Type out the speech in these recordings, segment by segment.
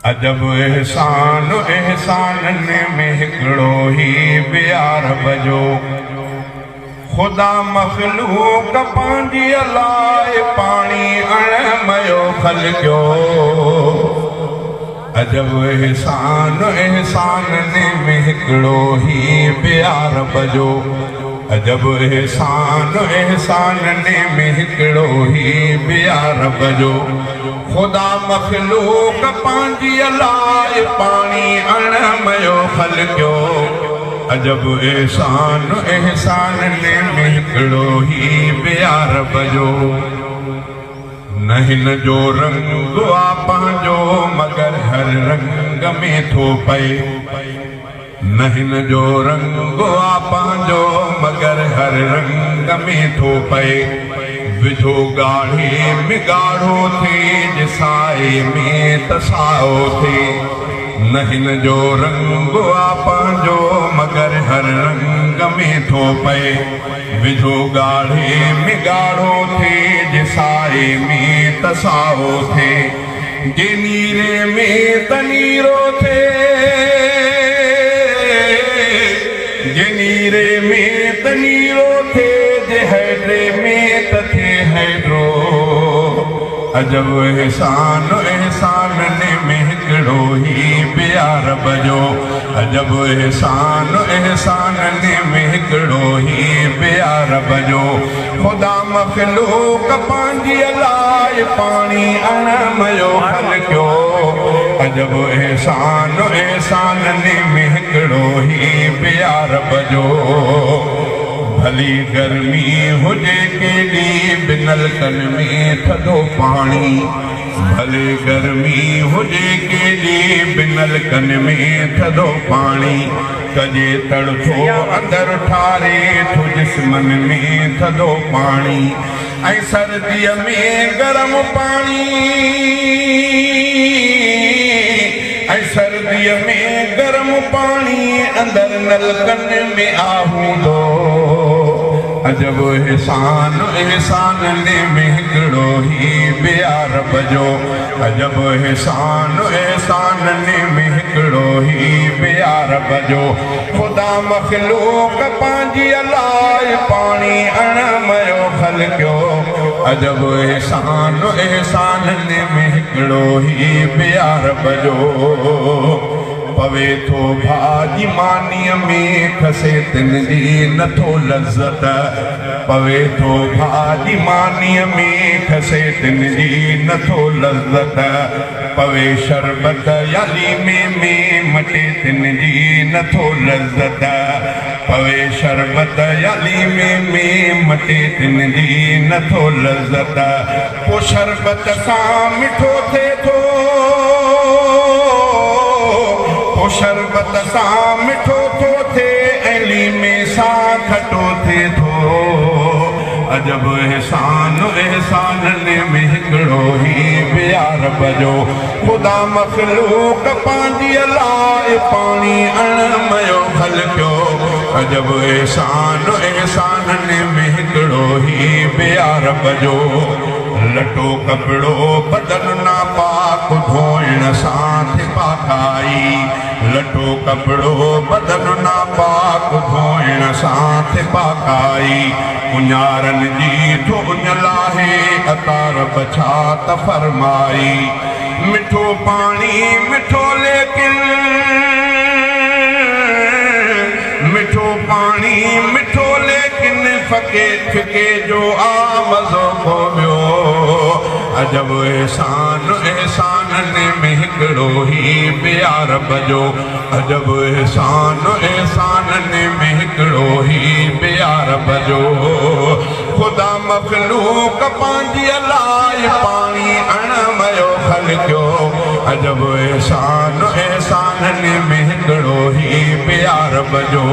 عجب احسان احسانن ۾ هڪڙو هي به آ رب جو. خدا مخلوق پنهنجي لاء پاڻي اڻ ميو خلقيو. عجب احسان احسانن ۾ هڪڙو هي به آ رب جو. عجب احسان احسانن ۾ هڪڙو هي به آ رب جو. خدا مخلوق پنهنجيء لاء پاڻي اڻ ميو خلقيو. عجب احسان احسانن ۾ هڪڙو هي به آ رب جو. نه هن جو رنگ آ پنهنجو مگر هر رنگ ۾ ٿو پئي. نه هن جو رنگ آ پنهنجو مگر هر رنگ ۾ ٿو پئي. وجهو ڳاڙهي ۾ ڳاڙهو ٿئي جي سائي ۾ ته سائو ٿئي. نه هن جو رنگ آ پنهنجو مگر هر رنگ ۾ ٿو پئي. وجهو ڳاڙهي ۾ ڳاڙهو ٿئي جي سائي ۾ ته سائو ٿئي. جي نيري ۾ ته نيرو ٿئي، جي نيري ۾ ته نيرو ٿئي، جي هيڊري ۾ ته ٿئي هيڊرو. عجب احسان احسانن ۾ هڪڙو هي به آ رب جو. عجب احسان احسانن ۾ هڪڙو هي به آ رب جو. خدا مخلوق پنهنجيء لاء پاڻي اڻ ميو خلقيو. عجب احسان احسانن ۾ هڪڙو هي به آ رب جو. ڀلي گرمي هجي ڪيڏي به نلڪن ۾ ٿڌو پاڻي. ڀلي گرمي هجي ڪيڏي به نلڪن ۾ ٿڌو پاڻي. ڪجي تڙ ٿو اندر ٺاري ٿو جسمن ۾ ٿڌو پاڻي ۽ سرديء ۾ گرم پاڻي ۽ سرديء ۾ گرم پاڻي اندر نلڪن ۾ آ هوندو. عجب احسان احسانن ۾ هڪڙو هي به آ رب جو. عجب احسان احسانن ۾ هڪڙو هي به آ رب جو. خدا مخلوق پنهنجيء لاء پاڻي اڻ ميو خلقيو. عجب احسان احسانن ۾ هڪڙو هي به آ رب جو. پوي ٿو ڀاڄي مانيء ۾ کسي تن جي نٿو لذت. پوي ٿو ڀاڄي مانيء ۾ کسي تن جي نٿو لذت. پوي شربت يا ليمي ۾ مٽي تن جي نٿو لذت. پوي شربت يا ليمي ۾ مٽي تن جي نٿو لذت. پو شربت سان مٺو ٿئي ٿو. پو شربت سان مٺو ٿو ٿئي ۽ ليمي سان کٽو ٿئي ٿو. عجب احسان احسانن ۾ هڪڙو هي به آ رب جو. خدا مخلوق پنهنجيء لاء پاڻي اڻ ميو خلقيو. عجب احسان احسانن ۾ هڪڙو هي به آ رب جو. لٽو ڪپڙو بدن ناپاڪ ڌوئڻ سان ٿي پاڪائي. لٽو ڪپڙو بدن ناپاڪ ڌوئڻ سان ٿي پاڪائي. اڃارن جي ٿو اڃ لاهي عطا رب ڇا ته فرمائي. مٺو پاڻي مٺو ليڪن مٺو پاڻي مٺو ليڪن ڦڪي ڦڪي جو آ مزو ڪو ٻيو. عجب احسان احسانن ۾ هڪڙو هي به آ رب جو. عجب احسان احسانن ۾ هڪڙو هي به آ رب جو. خدا مخلوق پنهنجيء لاء پاڻي اڻ ميو خلقيو. عجب احسان احسانن ۾ هڪڙو هي به آ رب جو.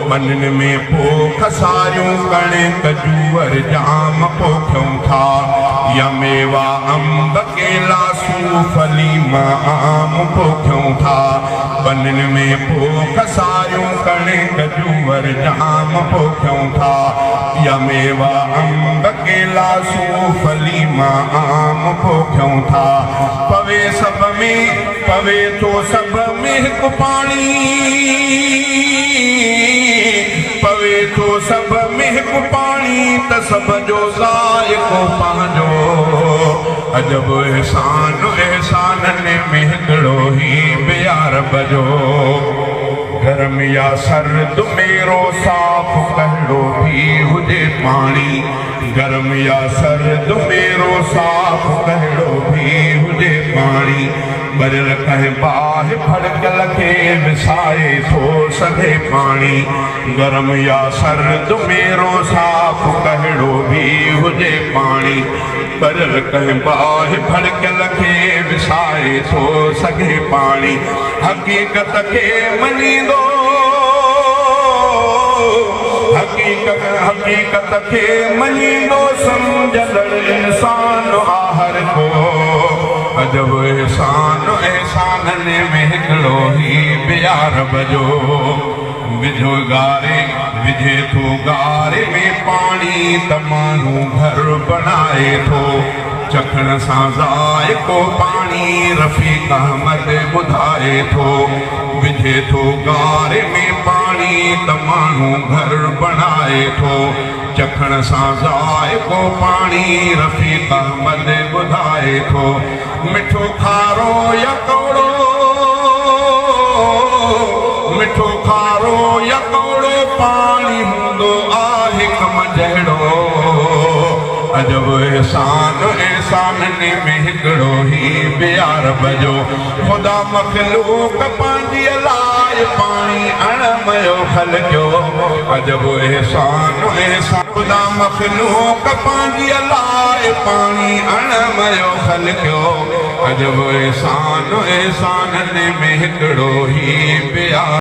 ٻنين ۾ پوک ساريون ڪڻڪ جوئر جام پوکيون ٿا يا ميوا انب ڪيلا صوف ليما آم پوکيون ٿا ٻنين ۾ پوک ساريون ڪڻڪ جوئر جام پوکيون ٿا يا ميوا انب ڪيلا صوف ليما آم پوکيون ٿا پوي سڀ ۾ پوي ٿو سڀ ۾ هڪ پاڻي، پوي ٿو سڀ ۾ هڪ پاڻي ته سڀ جو ذائقو پنهنجو. عجب احسان احسانن ۾ هڪڙو هي به آ رب جو. گرم يا سرد ميرو صاف ڪهڙو ڀي هجي پاڻي. گرم يا سرد ميرو صاف ڪهڙو ڀي هجي پاڻي ٻريل ڪنهن باهه ڀڙڪيل کي وسائي ٿو سگهي پاڻي گرم يا سرد ميرو صاف ڪهڙو ڀي هجي پاڻي ٻريل ڪنهن باهه ڀڙڪيل کي وسائي ٿو سگهي پاڻي حقيقت کي مڃيندو حقيقت حقيقت کي مڃيندو سمجهندڙ انسان آ هر ڪو عجب احسان احسانن ۾ هڪڙو هي به آ رب جو وجهو گاري وجهي ٿو گاري ۾ پاڻي ته ماڻهو گهر بڻائي ٿو چکڻ سان ذائقو پاڻي رفيق احمد ٻڌائي ٿو وجهي ٿو گاري ۾ پاڻي ته ماڻهو گهر بڻائي ٿو چکڻ سان ذائقو پاڻي رفيق احمد ٻڌائي ٿو مٺو کارو يا ڪؤڙو مٺو کارو يا ڪؤڙو پاڻي هوندو آهي ڪم جهڙو عجب احسان احسانن ۾ هڪڙو هي به آ رب جو خدا مخلوق پنهنجيء لاء پاڻي اڻ ميو خلقيو عجب احسان احسان خدا مخلوق پنهنجيء لاء پاڻي اڻ ميو خلقيو عجب احسان احسانن ۾ هڪڙو هي به آ.